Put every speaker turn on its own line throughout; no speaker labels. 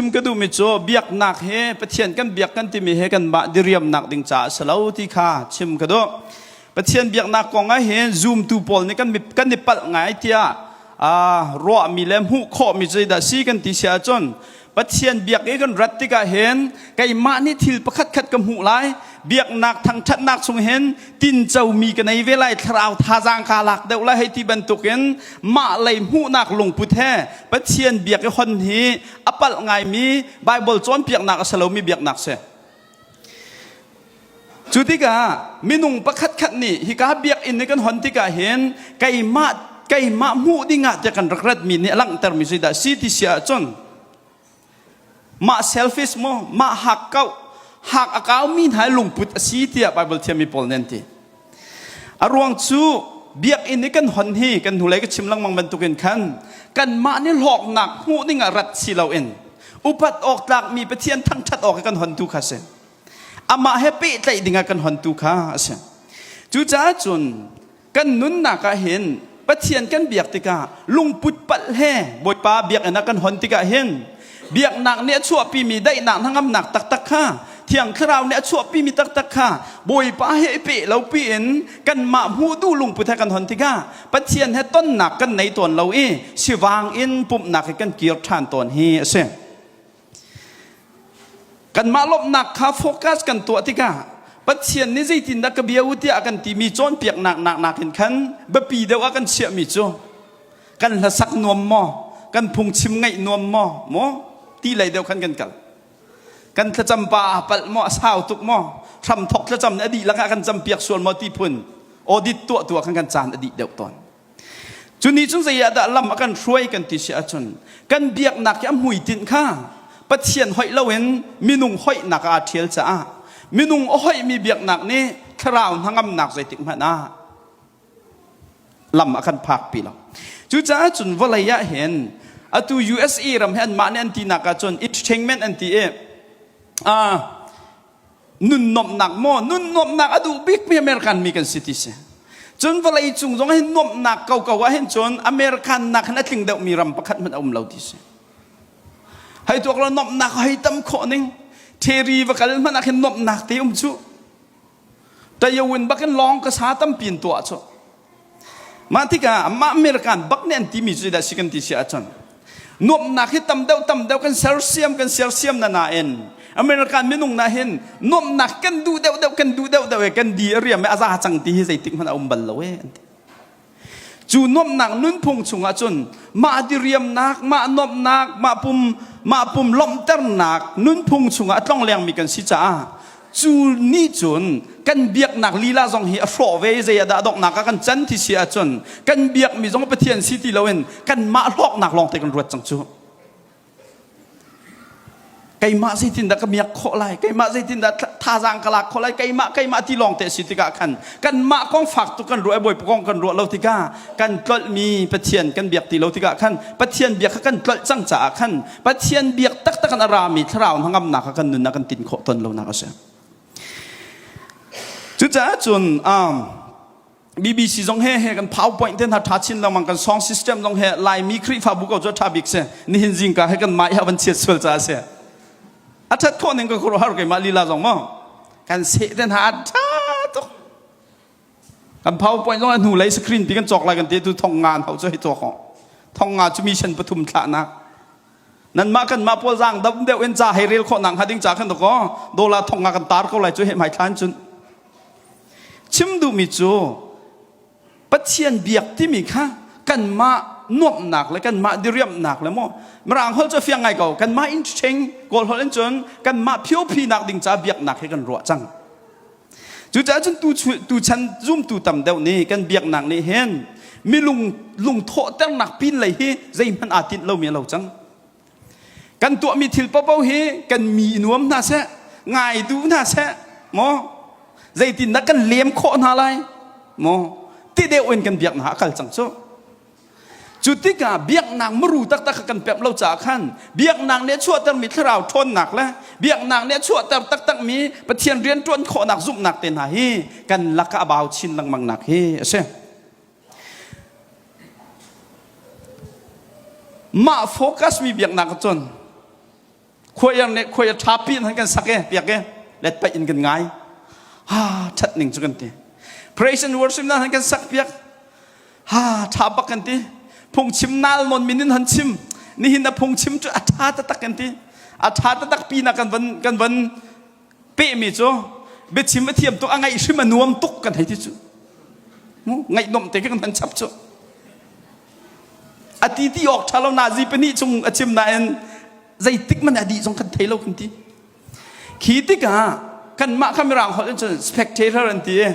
Chim ka duhmi cu biaknak he Pathian kan biak kan timi he kanmah diriamnak ding caah a si lo ti kha chim ka duh. Pathian biaknak kong ah hin zumtu pawl nih kan kan i palh ngai tiah ruahmi le hmuh khawhmi cu zeidah si kan ti si ahcun Pathian biak i kan rat tikah hin keimah nih thil pakhat khat ka hmuh lai biaknak thangṭhatnak chung hin tincomi ka nei ve lai thlarau thazaang kaa lak deuh lai hei ti bantukin mah lei hmuhnak lungput he Pathian biak i hon hi a palh ngaimi Baibal cawnpiaknak a si lomi biaknak si. Cu tikah minung pakhat khat nih hika biakinn i kan hon tikah hin keimah keimah hmuh dingah tiah kan rak ratmi nih a langhtermi zeidah si ti si ahcun mah selfish maw mah hak kau hak a kaumi hna lungput a si tiah Baibal thiammi pawl nih an ti. A ruang cu biakinn i kan hon hi kan hnulei ka chim lengmang bantukin khan kanmah nih hlawknak hmuh dingah rat si loin upat awk tlakmi Pathian thangṭhat awk i kan hon tu kha a si. Amah he pehtlaih dingah kan hon tu kha a si. Cucaah cun kan nunnak ah hin Pathian kan biak tikah lungput palh he Bawipa biakinn ah kan hon tikah hin biaknak nih a chuahpimi daihnak hnangamnak taktak kha Thiang Thlarau nih a chuahpimi taktak kha Bawipa he i peh lo piin kanmah hmuh duh lungput he kan hon tikah Pathian he tonnak kan nei tawn lo i sivang in pumhnak he kan kir ṭhan tawn hi a si. Kanmah lawmhnak kha focus kan tuah tikah Pathian nih zeitindah ka bia u tiah a kan timi cawnpiaknak nak nakin khan biapi deuh ah kan chiahmi cu kan hlasak nuam maw kan phungchim ngaih nuam maw maw ti lei deuh khan kan kal kan thlacam pa aa palh maw a sau tuk maw hramthok thlacam nih a dihlak ah kan campiak sual maw ti phun audit tuah tuah khan kan caan a dih deuh tawn Cu nih cun zei ah dah lam a kan hruai kan ti si ahcun kan biaknak hi a hmuitinh kha Pathian hoih loin minung hoihnak ah aa ṭhial caah minung a hoihmi biaknak nih thlarau hnangamnak zeitik hmanh ah lam a kan phakpi lo. Cucaah cun vawlei ah hin atu USA ram hi anmah nih an tinak ahcun entertainment an ti i nun nuamhnak maw nun nuamhnak a duh bikmi American mi kan si ti si cun vawlei cung zong hin nuamhnak koko ah hin cun American nak hin a tling deuhmi ram pakhat hmanh a um lo ti si hei tuak lo nuamhnak hei tam khawh ning Terry va kal hmanh ah khin nuamhnak te um cu Tayawin bakin lawng ka sa tampi in tuah cu Mah tikah mah American bak nih an timi cu zeidah si kan ti si ahcun nuamhnak hi tam deuh tam deuh kan sersiam kan sersiam na nain American minung na hin nuamhnak kan duh deuh deuh kan duh deuh deuh e kan di a riam e a za cang ti hi zeitik hmanh a um bal lo e an ti. Cu nuamhnak nunphung chungah cun mah diriamnak, mah nuamhnak, mah pum mah pum lawmhternak nunphung chungah a tlonglengmi kan si caah cu nih cun kan biaknak lila zong hi a hrawh ve zei ah dah donghnak ah kan can ti si ahcun kan biakmi zong Pathian si ti loin kanmah hlawknak lawngte kan ruat cang cu keimah zeitindah ka miak khawh lai keimah zeitindah thazaang ka lak khawh lai keimah keimah ti lawng te si tikah khan kanmah kong fak tuk kan ruah bawipa kong kan ruah lo tikah kan tlolhmi Pathian kan biak ti lo tikah khan Pathian biak kha kan tlolh cang caah khan Pathian biak taktak in a rami thlarau hnangamnak kha kan nun ah kan tin khawh ton lonak a si. Cucaah cun um, BBC zong he he kan PowerPoint te hna tha chin lengmang kan song system zong he Laimi Khrihfabu ko cu tha bik si. Nihin zingka he kan mah hi van chiat sual ca a si. A that khawh ning ka khuaruahhar keimah lila zong maw. Kan seh te hna a tha tuk. Kan PowerPoint zong a hnu lei screen pi kan cawk lai kan ti tu thong nga an hau cu hei cawk ho. Thong nga cu mission pathum thlahnak. Nanmah kanmah pawl zaang dam deuh in ca hei rel khawh nak hnga ding ca khan dakaw dollar thong nga kan tar ko lai cu he hmai thlan cun. Chim duhmi cu Pathian biak timi kha kanmah nuamhnak le kanmah diriamhnak le maw Mirang holh cu fiang ngai ko kanmah interesting Kawl holh in cun kanmah phiophina ding ca biaknak hi kan ruah cang. Cucaah cun tuchan zumtu tam deuh nih kan biaknak nih hin milung lungthawhternak pin lei hi zeihmanh aa tinh lomi a lo cang. Kan tuahmi thil paohpaoh hi kan mi i nuam hna seh, ngai duh hna seh, maw zeitindah kan lem khawh hna lai, maw ti deuh in kan biaknak a kal cang cu. Cu tikah biaknak muru taktak kha kan pemh lo caah khan biaknak nih a chuahtermi thlarau ṭhawnnak le biaknak nih a chuahter taktakmi Pathian rianṭuan khawhnak zumhnak te hna hi kan lakah a bau chin lengmangnak hi a si. Mah focus mi biaknak cun. Khuaiar nih khuai a ṭha pi in han kan sak e piak e let paih in kan ngai. Ha ṭhat ning cu kan ti. Praise and worship na han kan sak piak. Ha ṭha bak kan ti. Phungchim nal non min in han chim. Nihin na phungchim cu a ṭha taktak kan ti. A ṭha taktak pi na kan van kan van pehmi cu biachim a thiam tuk a ngaih hrim a nuam tuk kan hei ti cu. Ngaih nuam te kan han chap cu. A ti ti awk ṭha lo nazi pahnih chung a chim nain zeitik man a dih zong kan thei lo kan ti. Khi tikah kanmah kha mirang holh in cun spectator an ti i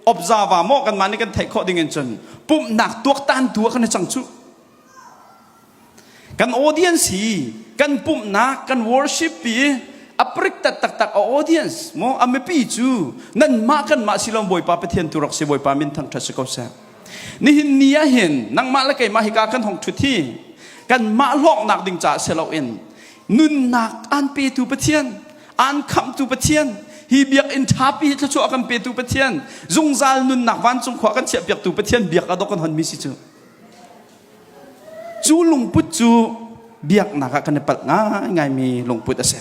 observer maw kanmah nih kan theih khawh ding in cun pumhnak tuaktan tu ah kan i cang cu. Kan audience hi kan pumhnak kan worship pi a prik taktak a audience maw a mipi cu nanmah kanmah si lo Bawipa Pathian tu rak si Bawipa min thangṭhat si ko seh. Nihin ni ah hin nangmah le keimah hika kan hong ṭhut hi kanmah hlawknak ding caah si loin nunnak aan petu Pathian, aan khamhtu Pathian, hi biakinn ṭhapi hi thluachuah kan petu Pathian, zungzal nunnak vancung khua kan chiahpiaktu Pathian biak a dok kan honmi si cu. Cu lungput cu biaknak ah kan i palh ngaingaimi lungput a si.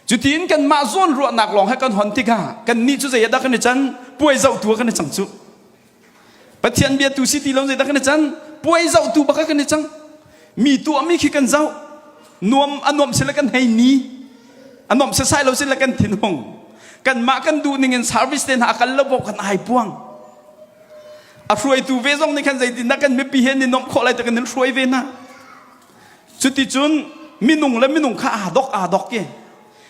Cutiin kanmah zawn ruahnak lawng he kan hon tikah kannih cu zei ah dah kan i can? Puai zohtu ah kan i cang cu. Pathian biatu si ti lo zei dah kan i can? Puai zohtu bak ah kan i cang. Mi tuahmi khi kan zoh. Nuam a nuam sila kan hei ni. A nuam sasai lo sila kan thinhung. Kanmah kan duh ning in service te hna a kal lo paoh kan ai puang. A hruaitu ve zong nih khan zeitindah kan mipi he ni nuamh khawh lai ti kan in hruai ve hna. Cuticun minung le minung kha aa dok aa dok i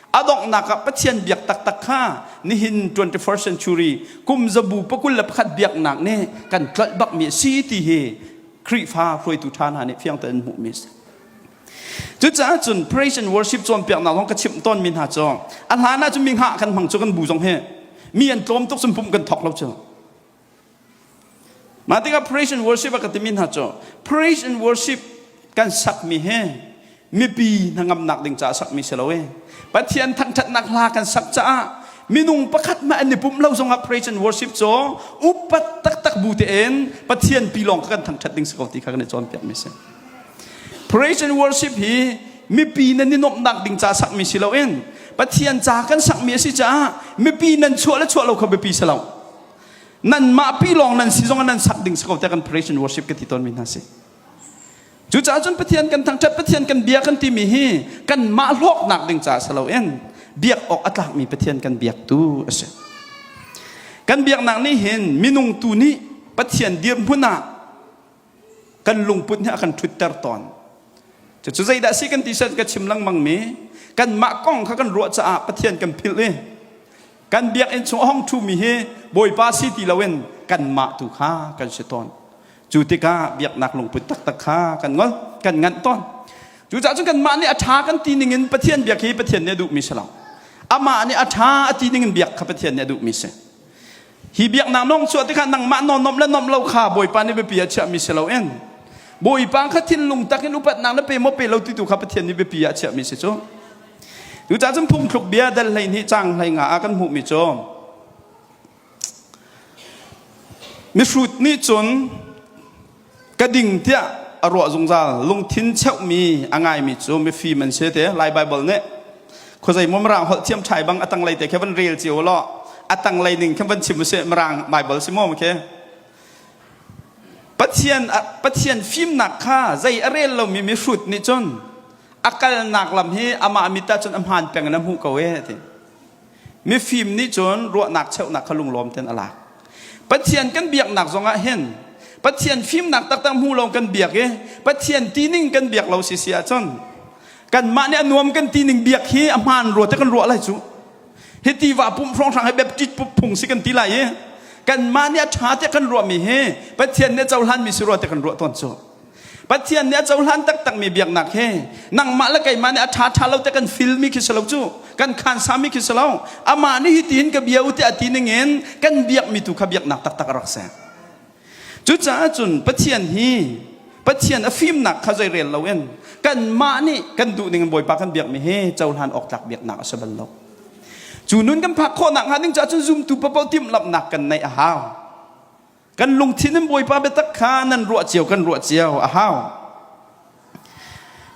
a donghnak ah Pathian biak taktak kha nihin 21st century kum zabu pakul le pakhat biaknak nih kan tlolh bakmi a si ti hi Khrihfa hruaitu ṭha hna nih fiang tein hmuhmi a si. Cucaah cun praise and worship cawnpiaknak zong ka chimh tawnmi hna cu a hlan ah cun mi hngah kan hmang cu kan bu zong hi mi an tlawm tuk cun pumh kan thawk lo cu. Mah tikah praise and worship a ka timi hna cu praise and worship kan sakmi hi mipi hnangamnak ding caah sakmi si lo i Pathian thangṭhatnak hla kan sak caah minung pakhat mah an i pumh lo zongah praise and worship cu upat taktak bu tein Pathian pi lawng kha kan thangṭhat ding si ko ti kha kan i cawnpiakmi si. Praise and worship hi mipi nan i nuamhnak ding ca sakmi si loin Pathian ca kan sakmi a si caah mipi nan chuah le chuah lo kha biapi si lo. Nanmah pi lawng nan si zong nan sak ding si ko tiah kan praise and worship ka ti tawnmi hna si. Cucaah cun Pathian kan thangṭhat, Pathian kan bia kan timi hi kanmah hlawknak ding caah si loin biak awk a tlakmi Pathian kan biaktu a si. Kan biaknak nih hin minung tu nih Pathian dirhmun ah kan lungput nih a kan ṭhutter tawn. Cucu zeidah si kan ti san ka chim lengmang mi kanmah kong kha kan ruah caah Pathian kan philh i Kan biakinn chung a hong ṭhumi hi Bawipa si ti loin kanmah tu kha kan si tawn. Cu tikah biaknak lungput taktak kha kan ngol, kan nganh tawn. Cucaah cun kanmah nih a ṭha kan ti ningin Pathian biak hi Pathian nih a duhmi si lo. Amah nih a ṭha a ti ningin biak kha Pathian nih a duhmi si. Hi biaknak nong chuah tikah nangmah nawnomh le nomh lo kha Bawipa nih biapi ah chiahmi si loin Bawipa kha thinlung tak in upatnak na pe maw pe lo ti tu kha Pathian nih biapi ah chiahmi si cu. Cucaah cun phungthluk bia dal 12 caang 15 ah kan hmuhmi cu mihrut nih cun ka ding tiah a ruah zungzal lungthin cheuhmi a ngaimi cu mifim an si te Lai Bible nih khuazei maw mirang holh thiam ṭhai bang a tanglei te khe van rel cio law a tanglei ning khe van chim usih mirang Bible si maw khi Pathian Pathian fimnak kha zei a rel lomi mihrut nih cun a kalnak lam hi amah mit ahcun a hmaan peng in a hmuh ko e ti. Mifim nih cun ruahnak cheuhnak kha lunglawm ten a lak. Pathian kan biaknak zongah hin Pathian fimnak taktak hmu lo kan biak i Pathian tining kan biak lo si si ahcun kanmah nih a nuam kan tining biak hi a hmaan rua te kan ruah lai cu. Hi tiva pumh hrawnghrang hi Baptist phung si kan ti lai i kanmah nih a ṭha tiah kan ruahmi hi Pathian nih a cohlanmi si rua te kan ruah tawn cu. Pathian nih a cohlan taktakmi biaknak hi nangmah le keimah nih a ṭha ṭha lo te kan filmi khi si lo cu kan khansami khi si lo amah nih hi tiin ka bia u tiah a ti ningin kan biakmi tu kha biaknak taktak a rak si cucaah cun Pathian hi Pathian a fimnak kha zei rel loin kanmah nih kan duh ning in Bawipa kan biakmi hi cohlan awk tlak biaknak a si bal lo cu nun kan phak khawh nakhnga ding caah cun zumtu paoh timhlamhnak kan neih a hau Kan lungthin in Bawipa biatak kha nan ruah cio kan ruah cio a hau.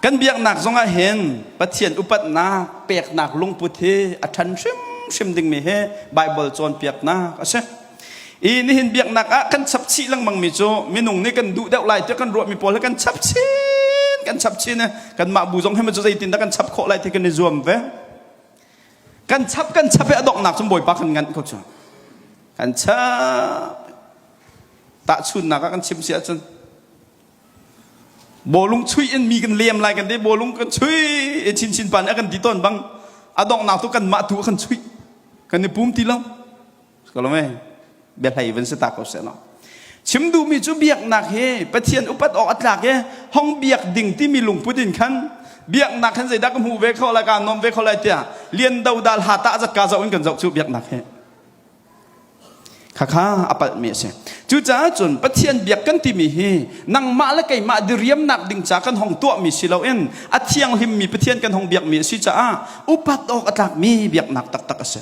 Kan biaknak zongah hin Pathian upatnak peknak lungput hi a ṭhan hrimhrim dingmi hi Baibal cawnpiaknak a si. I nihin biaknak ah kan chap chih lengmangmi cu minung nih kan duh deuh lai tiah kan ruahmi pawl hi kan chap chin kan chap chin i kanmah bu zong hi cu zeitindah kan chap khawh lai ti kan i zuam ve. Kan chap kan chap i a donghnak cun Bawipa kan nganh ko cu. Kan chap. Tahchunnak ah kan chim si ahcun Bawlung chuih in mi kan lem lai kan ti bawlung kan chuih i chinchin pa nih a kan ti tawn bang a donghnak tu kanmah tu a kan chuih kan i pum ti lo ko lo mei biahlei van si ta ko seh law chim duhmi cu biaknak hi Pathian upat awk a tlak i hong biak ding timi lungput in khan biaknak khan zeidah ka hmuh ve kho lai ka nuam ve kho lai tiah lian do dal ha ta zat ka zoh in kan zoh cu biaknak hi Khakha a palhmi a si. Cucaah cun Pathian biak kan timi hi nangmah le keimah diriamnak ding ca kan hong tuahmi si loin a thianghlimmi Pathian kan hong biakmi a si caah upat awk a tlakmi biaknak taktak a si.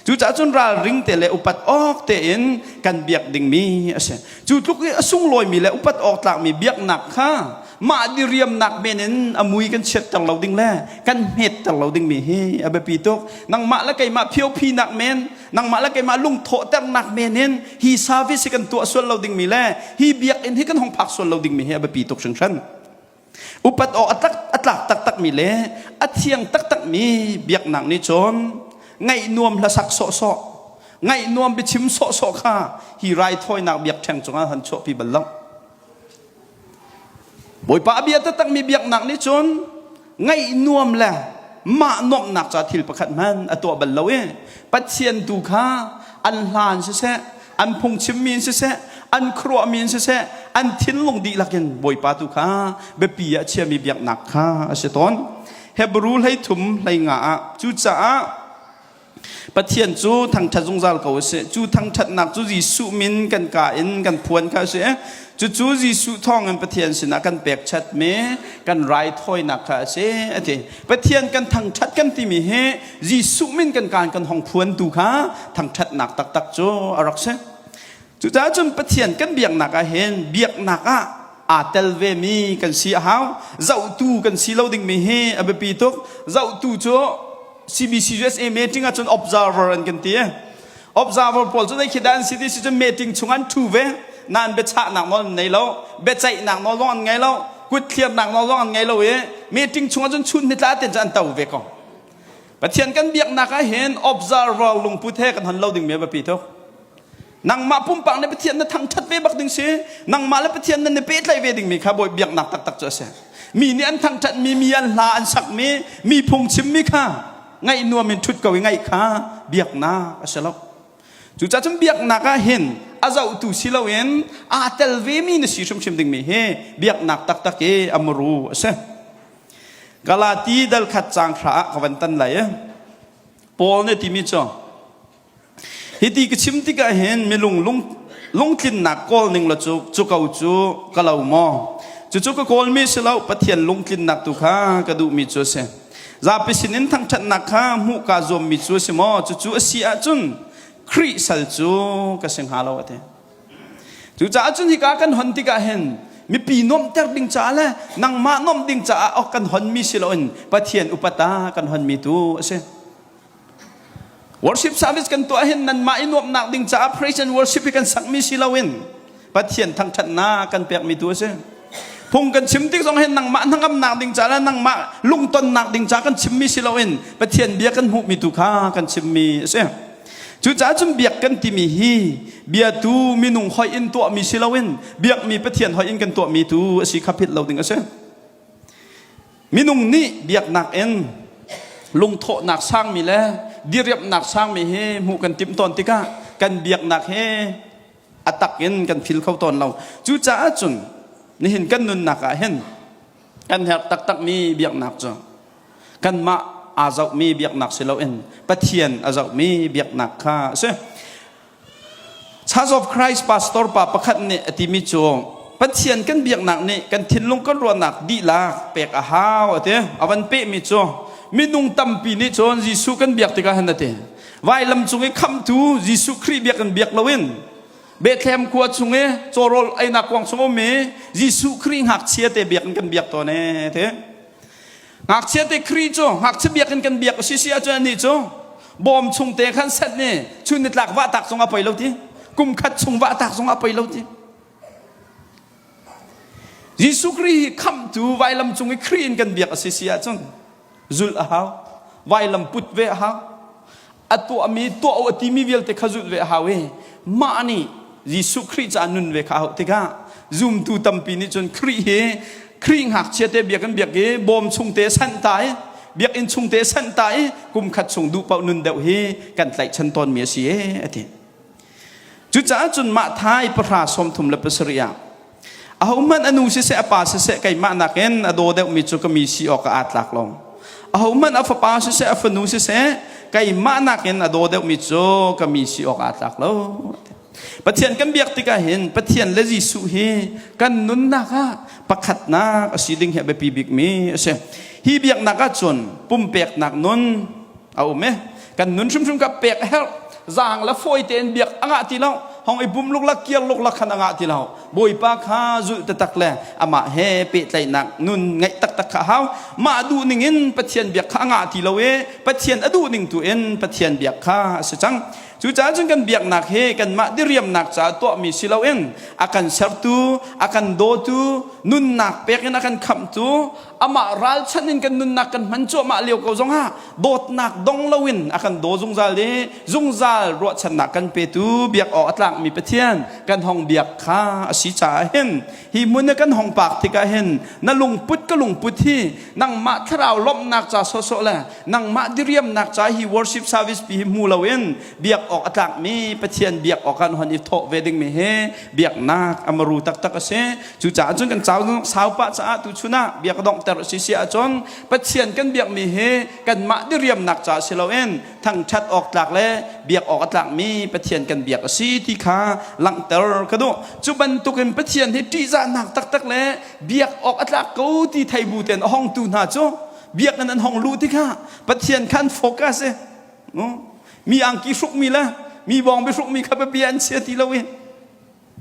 Cucaah cun ralring te le upat awk tein kan biak dingmi a si. Cu tluk i a sunglawimi le upat awk tlakmi biaknak kha mah diriamnak men in a mui kan chiatter lo ding le kan hmetter lo dingmi hi a biapi tuk. Nangmah le keimah phiophinak men nangmah le keimah lungthawhternak men in hi service hi kan tuah sual lo dingmi le hi biakinn hi kan hong phak sual lo dingmi hi a biapi tuk hringhran. Upat awk a tlak, a tlak taktakmi le a thiang taktakmi biaknak nih cun ngaih nuam hlasak sawhsawh, ngaih nuam biachim sawhsawh kha hi raithawinak biakṭheng cungah han chuahpi bal lo. Bawipa a bia taktakmi biaknak nih cun ngaih nuam le mah nuamhnak ca thil pakhat hmanh a tuah bal lo i Pathian tu kha an hla in siseh, an phungchimmi in siseh, an khuaruahmi in siseh, an thinlung dihlak in Bawipa tu kha biapi ah chiami biaknak kha a si tawn. Hebru 13 hlei nga ah cucaah Pathian cu thangṭhat zungzal ko a si. Cu thangṭhatnak cu Jesuh min kan ka in kan phuan kha a si. Cucu Jesuh thawngin Pathian sinah kan pekchatmi kan raithawinak kha a si a ti. Pathian kan thangṭhat kan timi hi Jesuh min kan kaan kan hong phuantu kha thangṭhatnak taktak cu a rak si. Cucaah cun Pathian kan biaknak ah hin biaknak ah aa tel vemi kan si a hau. Zohtu kan si lo dingmi hi a biapi tuk. Zohtu cu CBC USA meeting ahcun observer an kan ti. Observer pawl cu khi dah an si ti si cun meeting chung an ṭhu ve. Nain biachahnak nawl an nei lo, biaceihnak nawl zong an ngei lo, kut thliarnak nawl zong an ngei lo i meeting chung ahcun chun nitla ten cu an to ve ko. Pathian kan biaknak ah hin observer lungput he kan hon lo ding mi a biapi tuk. Nangmah pumpak nih Pathian na thangṭhat ve bak ding si. Nangmah le Pathian nan i pehtlaih ve dingmi kha bawi biaknak taktak cu a si. Mi nih an thangṭhatmi, mi an hla an sakmi, mi phungchimmi kha ngaih nuam in ṭhut ko i ngaih kha biaknak a si lo. Cucaah cun biaknak ah hin a zohtu si loin aa tel vemi na si hrimhrim dingmi hi biaknak taktak i a muru a si. Galati dal khat caang hra ah ka van tan lai i Paul nih timi cu Hiti ka chim tikah hin milung lung, lungtlinnak kawl ning la cu cu ko cu ka lo maw? Cucu ka kawlmi si lo, Pathian lungtlinnak tu kha ka duhmi cu a si. Zapi sinin thangṭhatnak kha hmuh kaa zuammi cu a si maw? Cucu a si ahcun Khrih sal cu ka si hnga lo a ti. Cucaah cun hika kan hon tikah hin mipi nuamhter ding caah le nangmah nuamh ding caah ok kan honmi si loin Pathian upat ah kan honmi tu a si. Worship service kan tuah hin nanmah i nuamhnak ding caah praise and worship hi kan sakmi si loin Pathian thangṭhatnak kan pekmi tu a si. Phung kan chim tik zong hin nangmah hnangamnak ding caah le nangmah lungtonnak ding caah kan chimmi si loin Pathian bia kan hmuhmi tu kha kan chimmi a si. Cucaah cun biak kan timi hi biatu minung hoih in tuahmi si loin biakmi Pathian hoih in kan tuahmi tu a si kha philh lo ding a si. Minung nih biaknak in lungthawhnak sangmi le diriamhnak sangmi hi hmuh kan timh tawn tikah kan biaknak hi a tak in kan phil kho tawn lo. Cucaah cun nihin kan nunnak ah hin kan herh taktakmi biaknak cu kanmah aa zohmi biaknak si loin Pathian a zohmi biaknak kha a si. Church of Christ pastor pa pakhat nih a timi cu Pathian kan biaknak nih kan thinlung kan ruahnak dihlak pek a hau a ti. A van pehmi cu minung tampi nih cun Jesuh kan biak tikah hin a ti. Vailam cung i khamhtu Jesuh Khrih biak in biak loin Bethlehem khua chung i cawrawl einak kuang chung ummi Jesuh Khrih ngakchia te biak in kan biak tawn ee ti. Ngakchia te Khrih cu ngakchia biakinn kan biak a si si ahcun anih cu bawm chung te khan set nih chun nitlak vah tak zong a poi lo ti. Kum khat chung vah tak zong a poi lo ti. Jesuh Khrih hi khamhtu vailam cung i Khrih in kan biak a si si ahcun zulh a hau. Vailam put ve a hau. A tuahmi tuah u a timi vialte kha zulh ve a hau i mah nih Jesuh Khrih caah nun ve kha a hauh tikah zumtu tampi nih cun Khrih hi Khrih ngakchia te biak an biak i bawm chung te sanh ta i biakinn chung te sanh ta i kum khat chung duh paoh nun deuh hi kan tlaihchan tawnmi a si e a ti. Cucaah cun mah thai pahra 37 ah Ahohmanh a nu siseh a pa siseh keimah nakin a daw deuhmi cu ka mi si awk ah aa tlak lo. Ahohmanh a fapa siseh a fanu siseh keimah nakin a daw deuhmi cu ka mi si awk aa tlak lo. Pathian kan biak tikah hin Pathian le Jesuh hi kan nunnak ah pakhatnak a si ding hi a biapi bikmi a si. Hi biaknak ah cun pumpeknak nun a um e kan nun hrimhrim kha pek a herh zaang le fawi tein biak a ngah ti lo hong i pum luklak kiar luklak khan a ngah ti lo bawipa kha zulh taktak le amah he pehtlaihnak nun ngeih taktak kha hau mah duh ning in pathian biak kha a ngah ti lo e pathian a duh ning tu in pathian biak kha a si cang Cucaah cun kan biaknak hi kanmah diriamnak caah tuahmi si loin a kan sertu, a kan dawtu, nunnak pek in a kan khamhtu, amah ralchanh in kan nunnak kan hman cuahmah lio ko zongah dawtnak dong loin a kan daw zungzal i zungzal ruahchannak kan petu biak awk a tlakmi Pathian kan hong biak kha a si caah hin hi hmun i kan hong pak tikah hin na lungput ka lungput hi nangmah thlarau lawmhnak ca sawhsawh le nangmah diriamnak ca hi worship service pi hi hmu loin biak awk a tlakmi Pathian biak awk kan hon i thawh ve dingmi hi biaknak amaru taktak a si. Cucaah cun kan cau sau pah caah tuchun ah biak donghter a si si ahcun Pathian kan biakmi hi kanmah diriamnak ca si loin thangṭhat awk tlak le biak awk a tlakmi Pathian kan biak a si ti kha langhter ka duh. Cu bantukin Pathian hi ṭihzahnak taktak le biak awk a tlak ko ti thei bu tein a hongtu hna cu biakinn an hong luh tikah Pathian kha an focus i mi angki hrukmi le mi bawngbi hrukmi kha biapia an chia ti lo i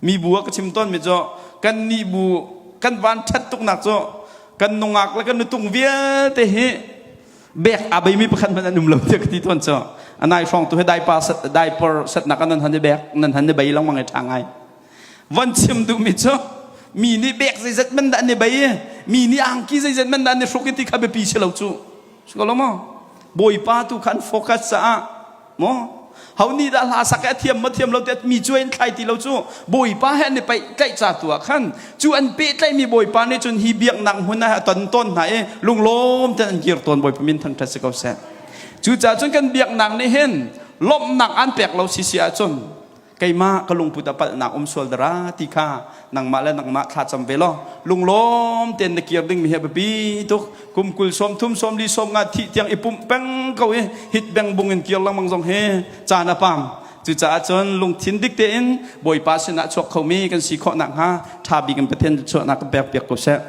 mi bu ah ka chim tawnmi cu kan nih bu kan van ṭhat tuknak cu kan nungak le kan nutung vialte hi bek aa beimi pakhat hmanh an um lo tiah ka ti tawn cu anai hrawng tu hi diaper setnak an han i bek nan han i bei lengmang i ṭha ngai Von chim duhmi cu mi nih bek zeizat man dah an i bei i mi nih angki zeizat man dah an i hruk i ti kha biapi si lo cu. Si ko lo maw? Bawipa tu kha an focus caah maw? Ho nih dah hla sak a thiam maw thiam lo tiah mi cu an thlai ti lo cu Bawipa he an i paih tlaih ca tu ah khan cu an pehtlaihmi Bawipa nih cun hi biaknak hmun ah a ton tawn hna i lunglawm ten an kir tawn Bawipa min thangṭhat si ko seh. Cucaah cun kan biaknak nih hin lawmhnak an pek lo si si ahcun keimah ka lungput a palhnak um sual dara ti kha nangmah le nangmah thlacam ve law lunglawm tein na kir dingmi hi a biapi tuk. Kum 20 30 40 50 thih tiang i pumh peng ko i hit beng bung in kir lengmang zong hi caan a pam. Cucaah cun lungthin dik tein Bawipa sinah chuak khomi kan si khawh nakhnga ṭha bik in Pathian chuahnak kan pek piak ko seh.